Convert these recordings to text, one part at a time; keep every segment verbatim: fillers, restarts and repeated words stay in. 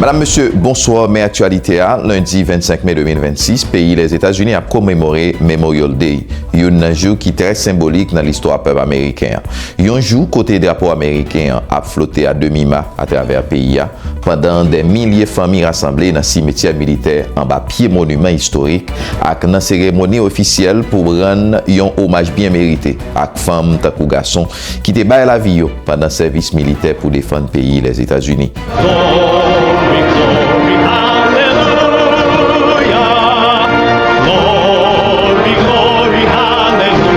Madam, mesye, bonswa. Men aktyalite a, lendi vennsenk me de mil vennsis, peyi Lèzetazini ap komemore Memorial Day, youn nan jou ki trè senbolik nan listwa pèp ameriken an. Yon jou kote drapo ameriken an ap flote a demi ma atravè peyi a, pandan dè milye fanmi rasanble nan simetyè militè anba pye moniman istorik ak nan seremoni ofisyèl pou rann yon omaj byen merite ak fanm tankou gason ki te bay lavi yo pandan sèvis militè pou defann peyi Lèzetazini. Glory, glory, hallelujah. Glory, glory, hallelujah.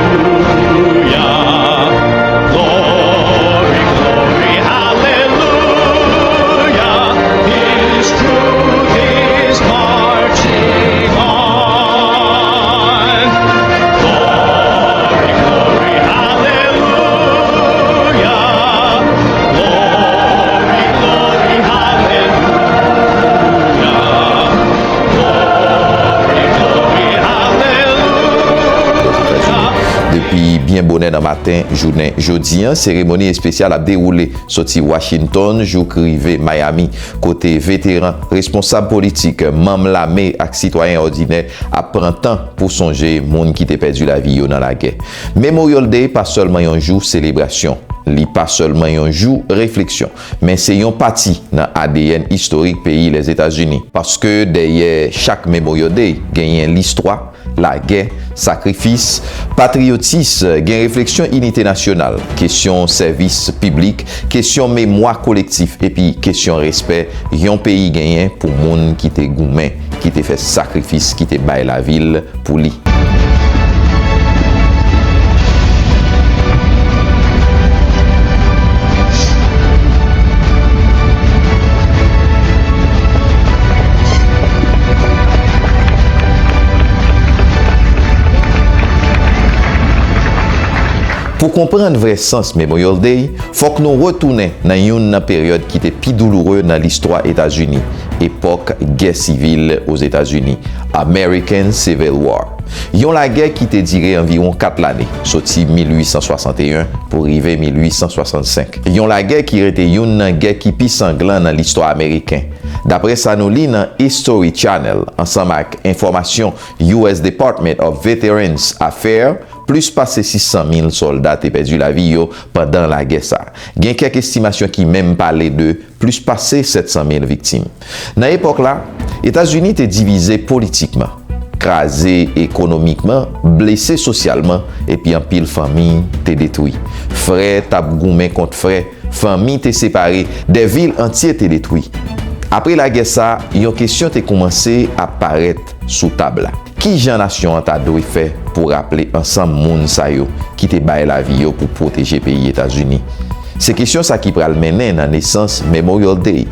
Glory, glory, hallelujah. His truth is marching on. Glory, glory, hallelujah. Glory, glory, hallelujah. Depi byen bonè nan maten jounen jodi a, seremoni espesyal ap dewoule soti Washington jouk rive Miami, kote veteran, responsab politik, manm lame ak sitwayen òdinè ap pran tan pou sonje moun ki te pèdi lavi yo nan lagè. Memorial Day pa sèlman yon jou selebrasyon, li pa sèlman yon jou refleksyon, men se yon pati nan A D N istorik peyi Lèzetazini. Paske dèyè chak Memorial Day, genyen listwa, lagè, sakrifis, patriyotis, gen refleksyon inite nasyonal, kesyon sèvis piblik, kesyon memwa kolektif, epi kesyon respè yon peyi genyen pou moun ki te goumen, ki te fè sakrifis, ki te bay lavi l pou li. Pou konprann vrè sans Memorial Day, fòk nou retounen nan youn nan peryòd ki te pi douloure nan listwa Etazini, epòk gè sivil Ozetazini, American Civil War. Yon lagè ki te dire anviwon kat lane, soti mil uit san swasanteyen pou rive mil uit san swasannsenk. Yon lagè ki rete youn nan gè ki pi sanglan nan listwa ameriken. Daprè sa nou li nan History Channel, ansanm ak enfòmasyon U S Department of Veterans Affairs, plis pase sis san mil sòlda te pèdi lavi yo pandan lagè sa. Gen kèk estimasyon ki menm pale de plis pase sèt san mil viktim. Nan epòk la, Etazini te divize politikman, kraze ekonomikman, blese sosyalman, epi anpil fanmi te detwi. Frè t ap goumen kont frè, fanmi te separe, de vil antye te detwi. Apre lagè sa, yon kesyon te koumanse ap parèt sou tab la. Ki jan nasyon an ta dwe fè pou raple ansanm moun sa yo ki te bay lavi yo pou pwoteje peyi Etazini? Se kesyon sa ki pral mennen nan nesans Memorial Day.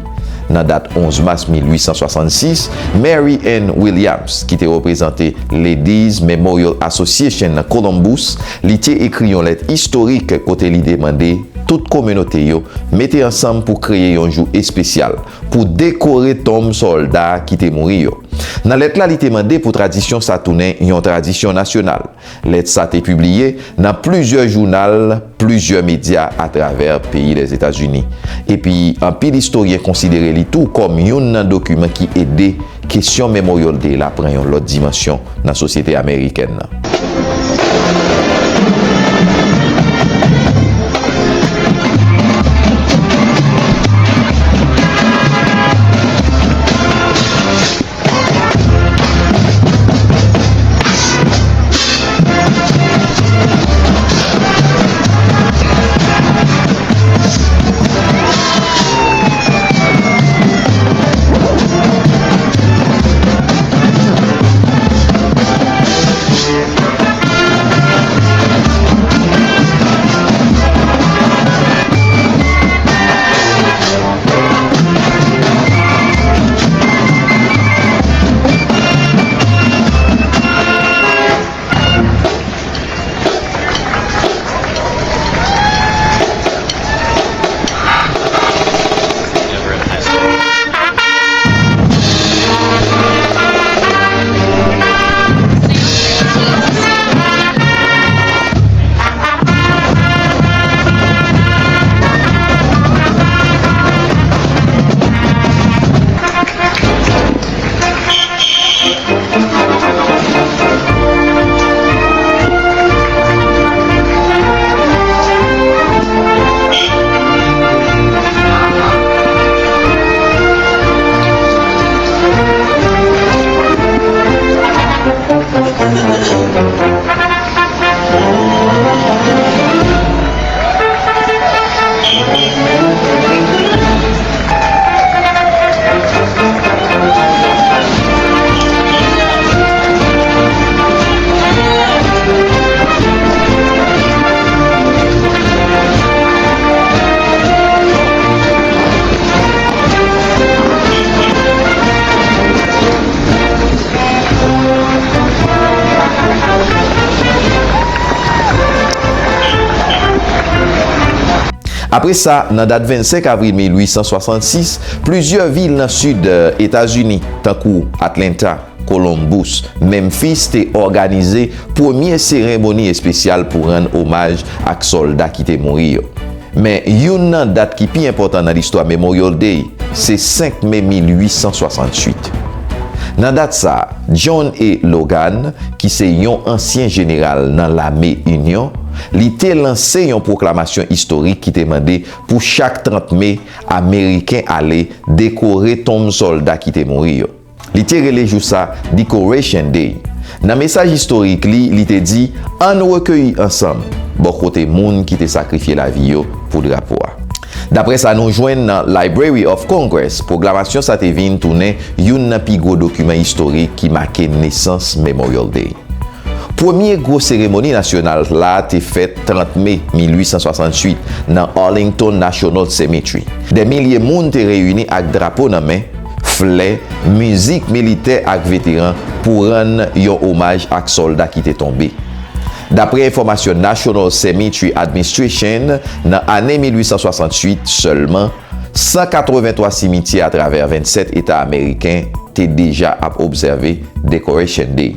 Nan dat onz mas mil uit san swasannsis, Mary Ann Williams, ki te reprezante Ladies Memorial Association nan Columbus, li te ekri yon lèt istorik kote li te mande tout kominote yo mete ansanm pou kreye yon jou espesyal pou dekore tonm sòlda ki te mouri yo. Nan lèt la, li te mande pou tradisyon sa tounen yon tradisyon nasyonal. Lèt sa te pibliye nan plizyè jounal, plizyè medya atravè peyi Lèzetazini. Epi, anpil istoryen konsidere li tou kòm youn nan dokiman ki ede kesyon Memorial Day la pran yon lòt dimansyon nan sosyete amerikèn nan. Apre sa, nan dat vennsenk avril mil uit san swasannsis, plizyè vil nan sid, eh, Etazini, tankou Atlanta, Columbus, Memphis, te òganize premye seremoni espesyal pou rann omaj ak sòlda ki te mouri yo. Men, youn nan dat ki pi enpòtan nan listwa Memorial Day, se senk me mil uit san swasanntuit. Nan dat sa a, John A. Logan, ki se yon ansyen jeneral nan Lame Inyon, li te lanse yon pwoklamasyon istorik ki te mande pou chak trant me, Ameriken ale dekore tonm sòlda ki te mouri yo. Li te rele jou sa Decoration Day. Nan mesaj istorik li, li te di, "Ann rekeyi ansanm bò kote moun ki te sakrifye lavi yo pou drapo a." Daprè sa nou jwenn nan Library of Congress, pwoklamasyon sa te vin tounen youn nan pi gwo dokiman istorik ki make nesans Memorial Day. Premye gwo seremoni nasyonal la te fèt trant me mil uit san swasanntuit nan Arlington National Cemetery. Dè milye moun te reyini ak drapo nan men, flè, mizik militè ak veteran pou rann yon omaj ak sòlda ki te tonbe. Daprè enfòmasyon National Cemetery Administration, nan ane mil uit san swasanntuit sèlman, san katrevenntwa simityè atravè vennsèt eta ameriken te deja ap obsève Decoration Day.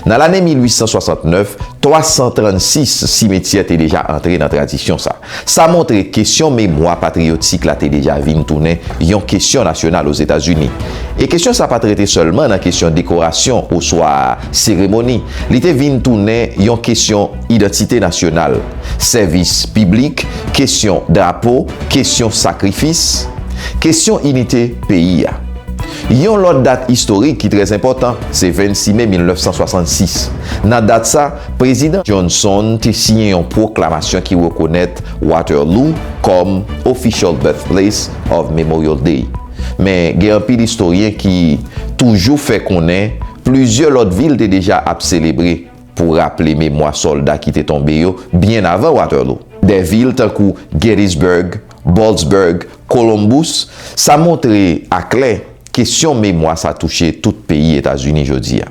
Nan lane mil uit san swasantnèf, twa san trannsis simityè te deja antre nan tradisyon sa. Sa montre kesyon memwa patriyotik la te deja vin tounen yon kesyon nasyonal Ozetazini. E kesyon sa pa t rete sèlman nan kesyon dekorasyon oswa seremoni. Li te vin tounen yon kesyon idantite nasyonal, sèvis piblik, kesyon drapo, kesyon sakrifis, kesyon inite peyi a. Yon lòt dat istorik ki trè enpòtan, se vennsis me mil nèf san swasannsis. Nan dat sa, Prezidan Johnson te siyen yon pwoklamasyon ki rekonèt Waterloo kòm Official Birthplace of Memorial Day. Men, gen anpil istoryen ki toujou fè konnen plizyè lòt vil te deja ap selebre pou raple memwa sòlda ki te tonbe yo byen avan Waterloo. Dè vil tankou Gettysburg, Boalsburg, Columbus, sa montre aklè kesyon memwa sa touche tout peyi Etazini jodi a.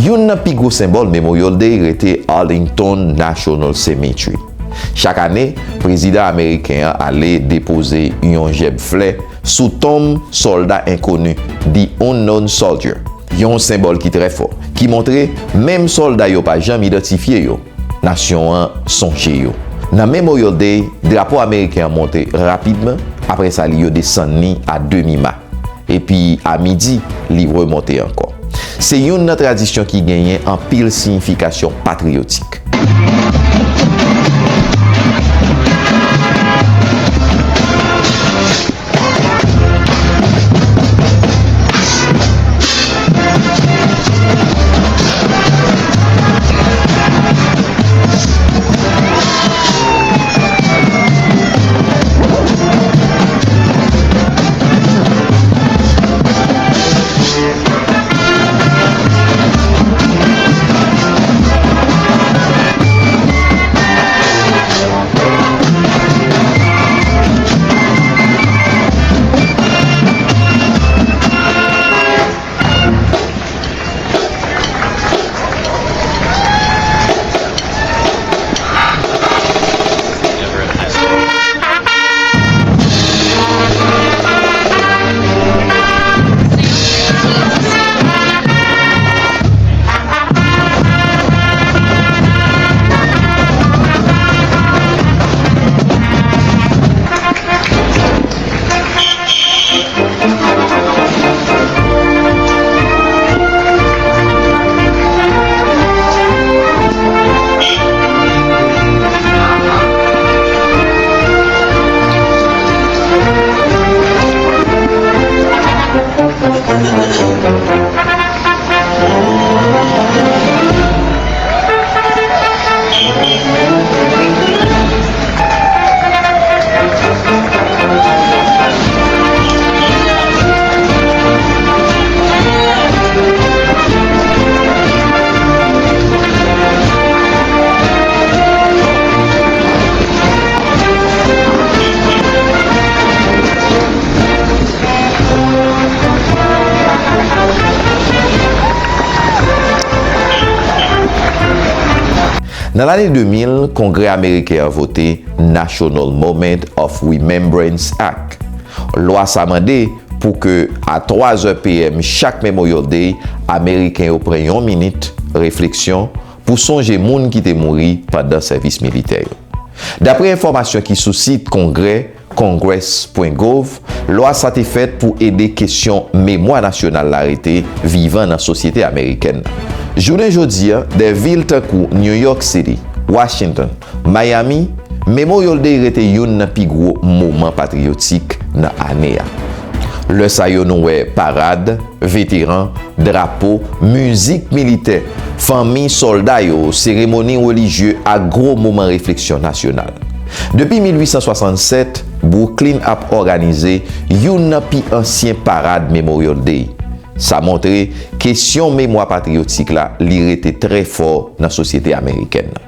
Youn nan pi gwo senbòl Memorial Day rete Arlington National Cemetery. Chak ane, prezidan ameriken an ale depoze yon jèb flè sou tonm sòlda enkoni, The Unknown Soldier, yon senbòl ki trè fò, ki montre menm sòlda yo pa janm idantifye yo, nasyon an sonje yo. Nan Memorial Day, drapo ameriken an monte rapidman, apre sa li yo desann li a demi ma. Epi a midi, li remonte ankò. Se youn nan tradisyon ki genyen anpil siyifikasyon patriyotik. Nan lane de mil, Kongrè ameriken an vote National Moment of Remembrance Act. Lwa sa mande pou ke a twa zè P M chak Memorial Day, Ameriken yo pran yon minit refleksyon pou sonje moun ki te mouri pandan sèvis militè yo. Dapre enfòmasyon ki sou sit Kongrè, congress pwen gov, lwa sa te fèt pou ede kesyon memwa nasyonal la rete vivan nan sosyete amerikèn nan. Jounen jodi a, de vil tankou New York City, Washington, Miami, Memorial Day rete youn nan pi gwo moman patriyotik nan ane a. Lè sa yo nou wè parad, veteran, drapo, mizik militè, fanmi sòlda yo, seremoni relijye ak gwo moman refleksyon nasyonal. Depi mil uit san swasannsèt, Brooklyn ap òganize youn nan pi ansyen parad Memorial Day. Sa montre kesyon memwa patriyotik la, li rete trè fò nan sosyete amerikèn nan.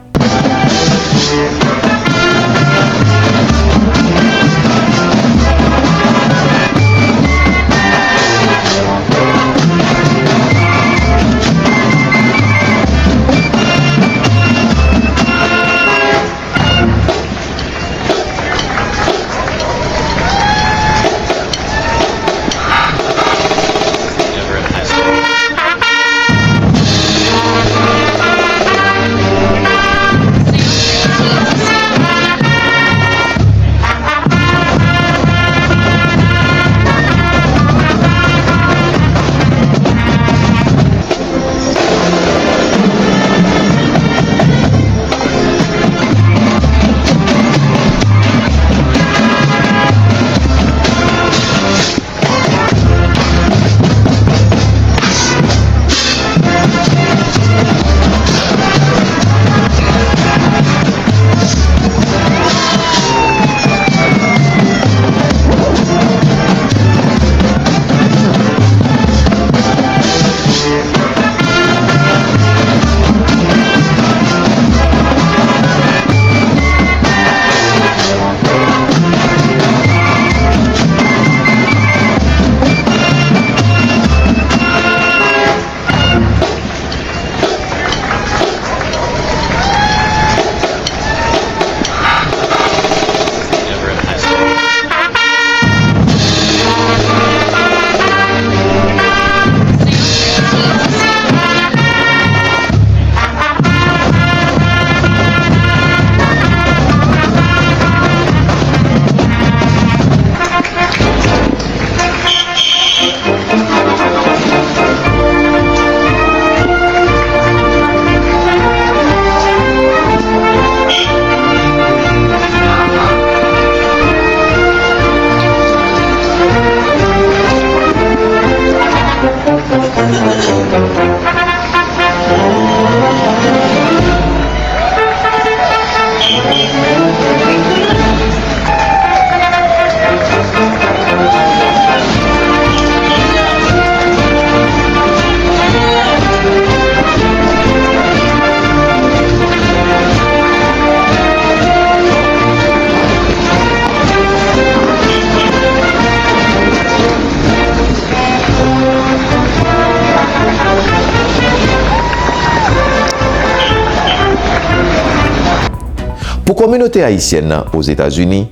Pou kominote ayisyèn nan Ozetazini,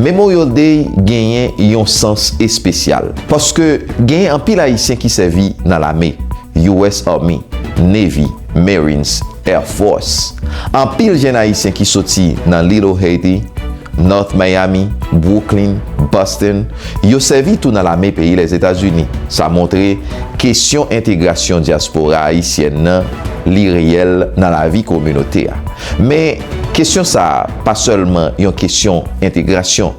Memorial Day genyen yon sans espesyal, paske genyen anpil Ayisyen ki sèvi nan lame, U S Army, Navy, Marines, Air Force. Anpil jèn Ayisyen ki soti nan Little Haiti, North Miami, Brooklyn, Boston, yo sèvi tou nan lame peyi Lèzetazini. Sa montre kesyon entegrasyon dyaspora ayisyèn nan, li reyèl nan lavi kominote a. Men, kesyon sa a pa sèlman yon kesyon entegrasyon.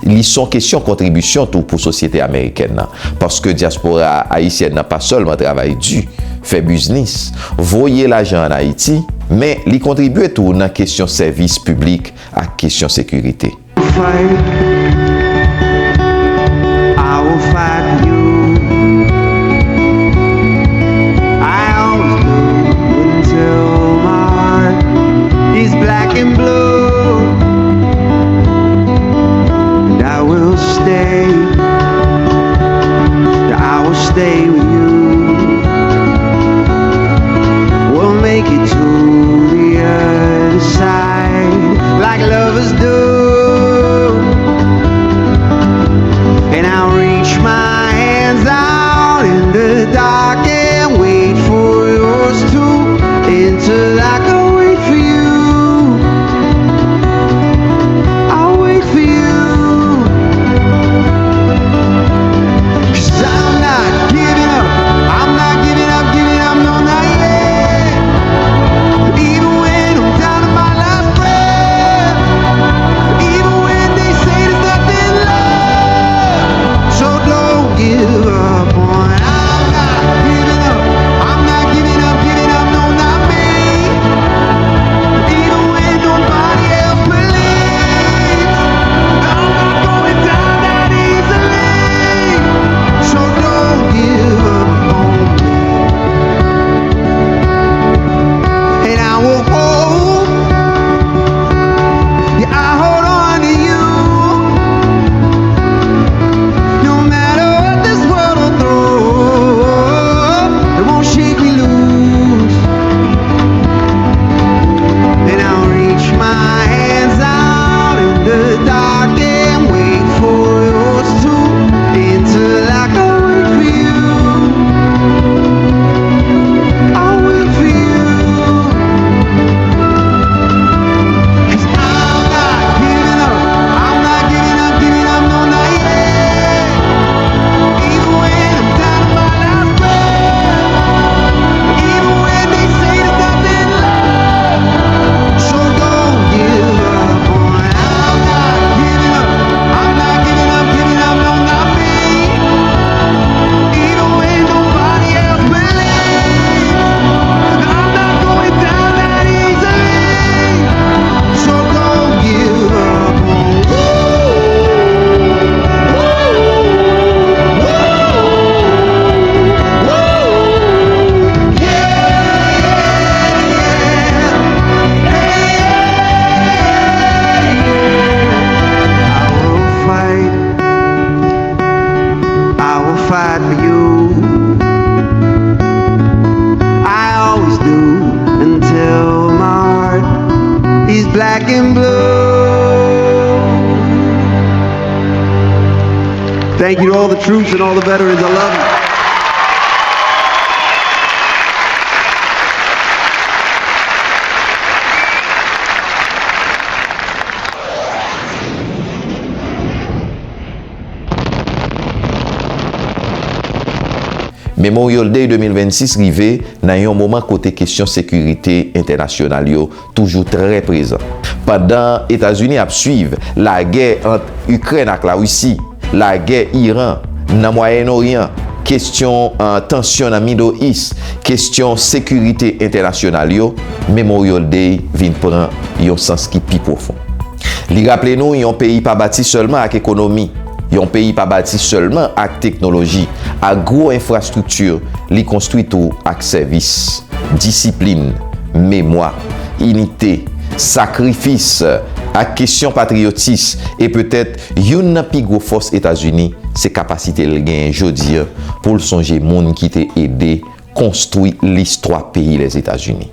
Li se yon kesyon kontribisyon tou pou sosyete amerikèn nan, paske dyaspora ayisyèn nan pa sèlman travay di, fè biznis, voye lajan ann Ayiti, men li kontribye tou nan kesyon sèvis piblik ak kesyon sekirite. Fight. I will fight for you. I always do until my heart is black and blue. And I will stay. I will stay with you. We'll make it to the other side like lovers do. And I'll reach my hands out in the dark and wait for yours to enter like I wait for you. I'll wait for you. 'Cause I'm not giving up. I'm not giving up, giving up, no, not yet. Even when I'm down to my last breath, even when they say there's nothing left, so don't give up on. I'm not giving up. I'm not giving up, giving up, no, not me. Even when nobody else believes, I'm not going down that easily. So don't give up on me. And I will hold, yeah, I hold on to you. No matter what this world will throw, it won't shake me loose. And I'll reach my hands out in the dark and wait for yours to enter like I wait for you. I wait for you. 'Cause I'm not giving up. I'm not giving up, giving up, no, not yet. Even when I'm down to my last breath, even when they say there's nothing left, so don't give up on. I'm not giving up. I'm not giving up, giving up, no, not me. Even when nobody else believes, I'm not going down that easily. So don't give up on. Yeah, yeah, yeah. I will fight. I will fight for you. I always do until my heart is black and blue. Thank you to all the troops and all the veterans. I love you. Memorial Day de mil vennsis rive nan yon moman kote kesyon sekirite entènasyonal yo toujou trè prezan. Pandan Etazini ap swiv lagè ant Ikrèn ak Larisi, lagè Iran, nan Mwayen Oryan, kesyon, ah, tansyon nan Middle East, kesyon sekirite entènasyonal yo, Memorial Day vin pran yon sans ki pi pwofon. Li raple nou yon peyi pa bati sèlman ak ekonomi, yon peyi pa bati sèlman ak teknoloji, ak gwo enfrastrikti, li konstwi tou ak sèvis, disiplin, memwa, inite, sakrifis, ak kesyon patriyotis, e petèt youn nan pi gwo fòs Etazini, se kapasite l genyen jodi a pou l sonje moun ki te ede konstwi listwa peyi Lèzetazini.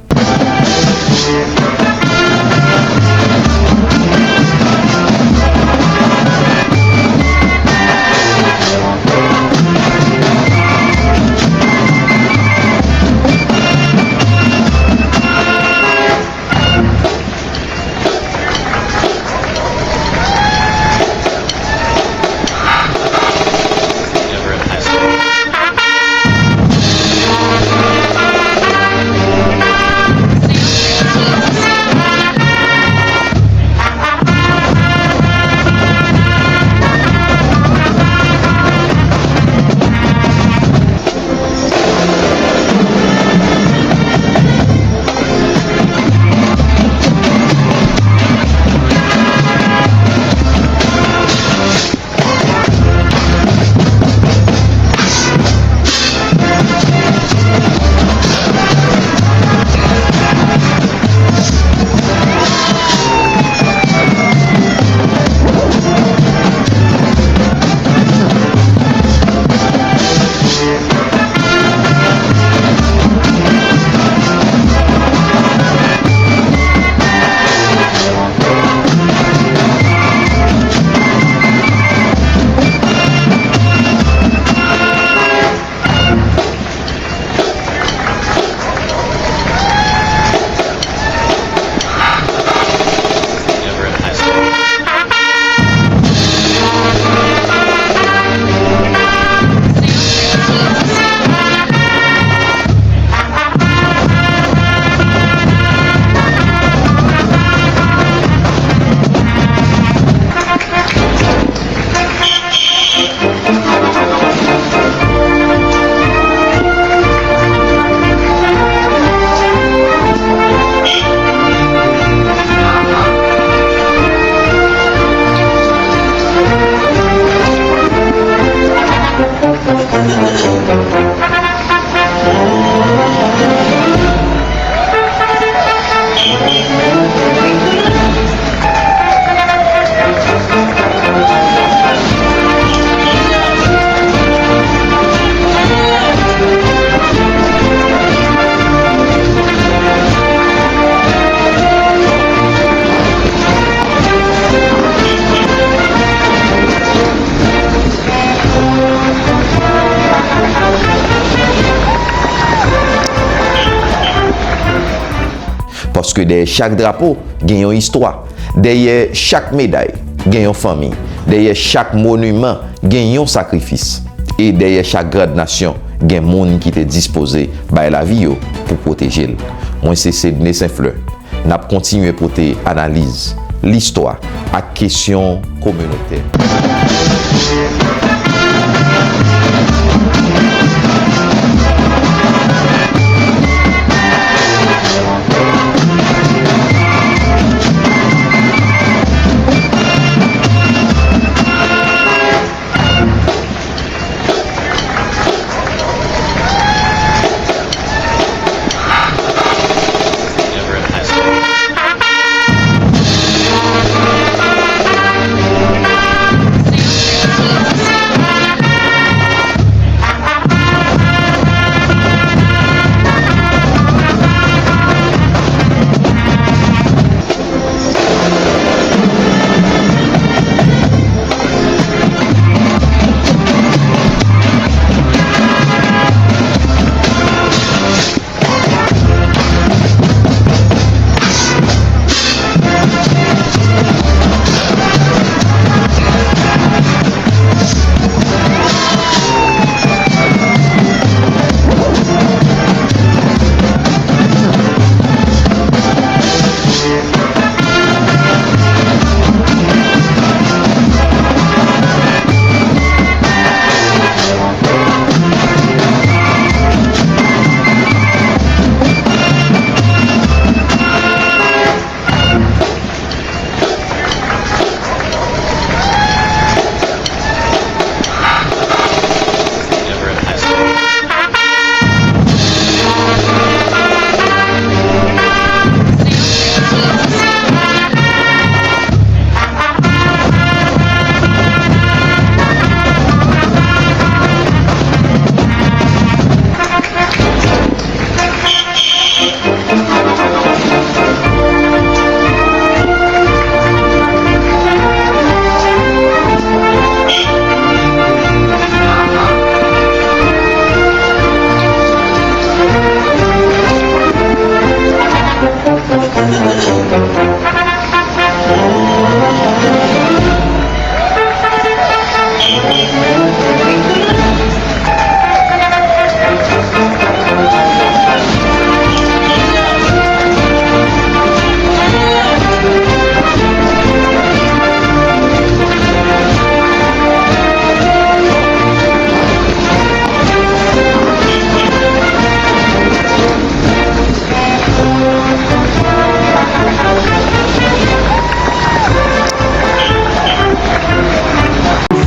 Paske dèyè chak drapo, gen yon istwa. Dèyè chak meday, gen yon fanmi. Dèyè chak moniman, gen yon sakrifis. E dèyè chak grad nasyon, gen moun ki te dispoze bay lavi yo pou pwoteje l. Mwen se Sedme Senflè. N ap kontinye pote analiz, listwa ak kesyon kominotè.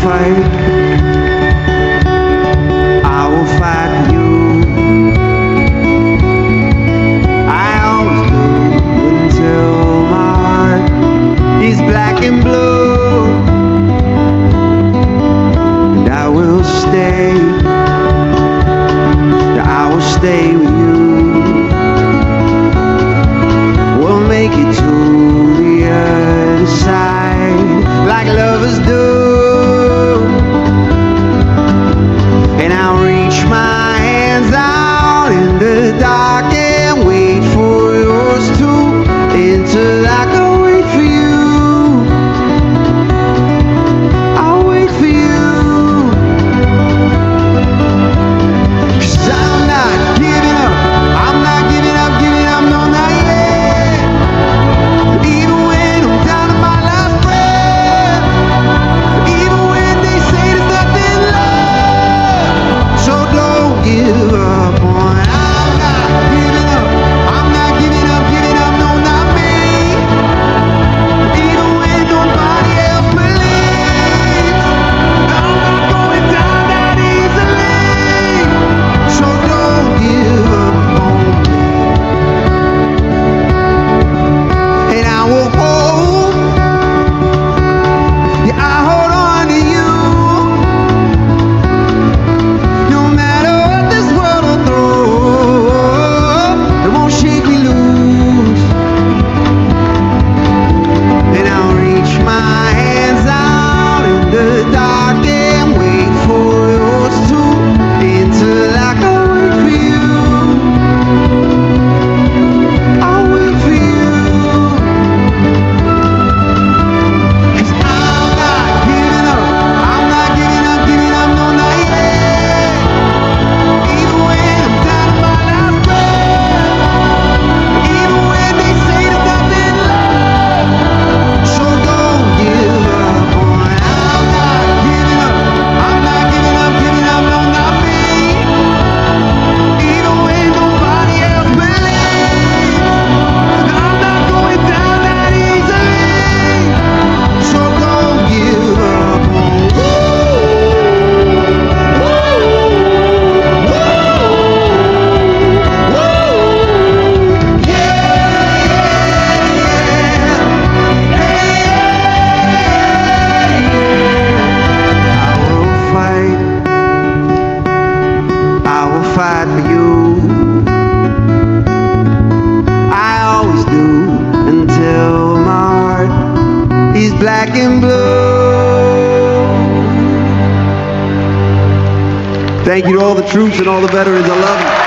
Fight. I will fight for you. I always do until my heart is black and blue. And I will stay. I will stay with you. We'll make it to the other side like lovers do. And I'll reach my hands out in the dark and wait for yours to enter like I wait for you. I'll wait for you. 'Cause I'm not giving fight for you. I always do until my heart is black and blue. Thank you to all the troops and all the veterans. I love you.